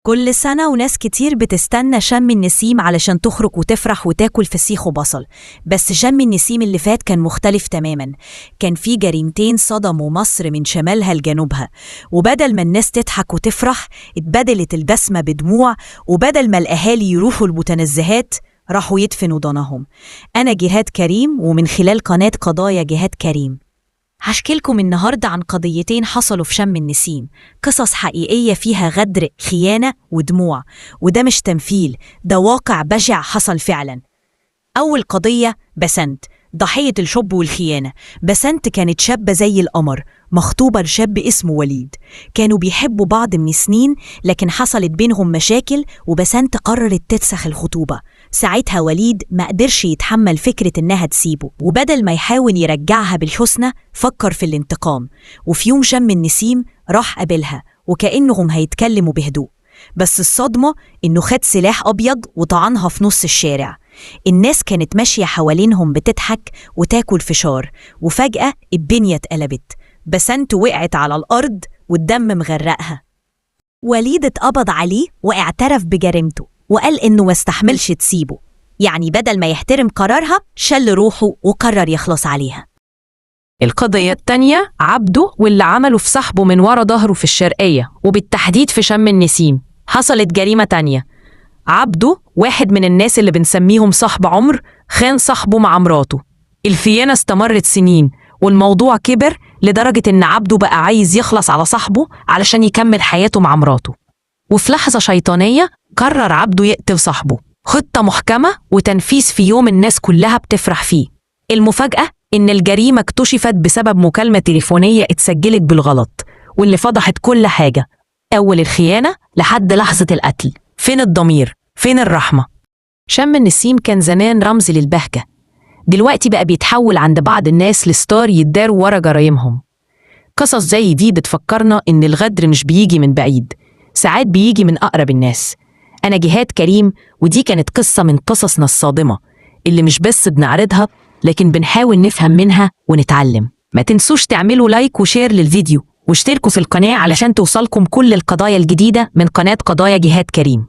كل سنة وناس كتير بتستنى شم النسيم علشان تخرج وتفرح وتاكل فسيخ وبصل. بس شم النسيم اللي فات كان مختلف تماما. كان في جريمتين صدموا مصر من شمالها لجنوبها، وبدل ما الناس تضحك وتفرح اتبدلت البسمة بدموع، وبدل ما الأهالي يروحوا المتنزهات راحوا يدفنوا ضناهم. أنا جهاد كريم، ومن خلال قناة قضايا جهاد كريم هحكي لكم النهاردة عن قضيتين حصلوا في شم النسيم، قصص حقيقية فيها غدر، خيانة ودموع، وده مش تمثيل، ده واقع بشع حصل فعلا. أول قضية بسنت، ضحية الحب والخيانة. بسنت كانت شابة زي القمر، مخطوبة لشاب اسمه وليد. كانوا بيحبوا بعض من سنين، لكن حصلت بينهم مشاكل وبسنت قررت تفسخ الخطوبة. ساعتها وليد ما قدرش يتحمل فكرة إنها تسيبه، وبدل ما يحاول يرجعها بالحسنى فكر في الانتقام. وفي يوم شم النسيم راح قابلها وكأنهم هيتكلموا بهدوء، بس الصدمة إنه خد سلاح أبيض وطعنها في نص الشارع. الناس كانت ماشية حوالينهم بتضحك وتاكل فشار، وفجأة الدنيا اتقلبت. بسنت وقعت على الأرض والدم مغرقها. وليد اتقبض عليه واعترف بجريمته وقال إنه ما استحملش تسيبه، يعني بدل ما يحترم قرارها شل روحه وقرر يخلص عليها. القضية التانية عبده واللي عمله في صاحبه من ورا ظهره في الشرقية، وبالتحديد في شم النسيم حصلت جريمة تانية. عبده واحد من الناس اللي بنسميهم صاحب عمر، خان صاحبه مع مراته. الخيانة استمرت سنين والموضوع كبر لدرجة إن عبده بقى عايز يخلص على صاحبه علشان يكمل حياته مع مراته. وفي لحظة شيطانية قرر عبده يقتل صاحبه. خطة محكمة وتنفيذ في يوم الناس كلها بتفرح فيه. المفاجأة إن الجريمة اكتشفت بسبب مكالمة تليفونية اتسجلت بالغلط، واللي فضحت كل حاجة، أول الخيانة لحد لحظة القتل. فين الضمير؟ فين الرحمة؟ شم النسيم كان زمان رمز للبهجة، دلوقتي بقى بيتحول عند بعض الناس لستار يتداروا ورا جرايمهم. قصص زي دي بتفكرنا إن الغدر مش بيجي من بعيد، ساعات بيجي من أقرب الناس. أنا جهاد كريم، ودي كانت قصة من قصصنا الصادمة اللي مش بس بنعرضها لكن بنحاول نفهم منها ونتعلم. ما تنسوش تعملوا like و share للفيديو واشتركوا في القناة علشان توصلكم كل القضايا الجديدة من قناة قضايا جهاد كريم.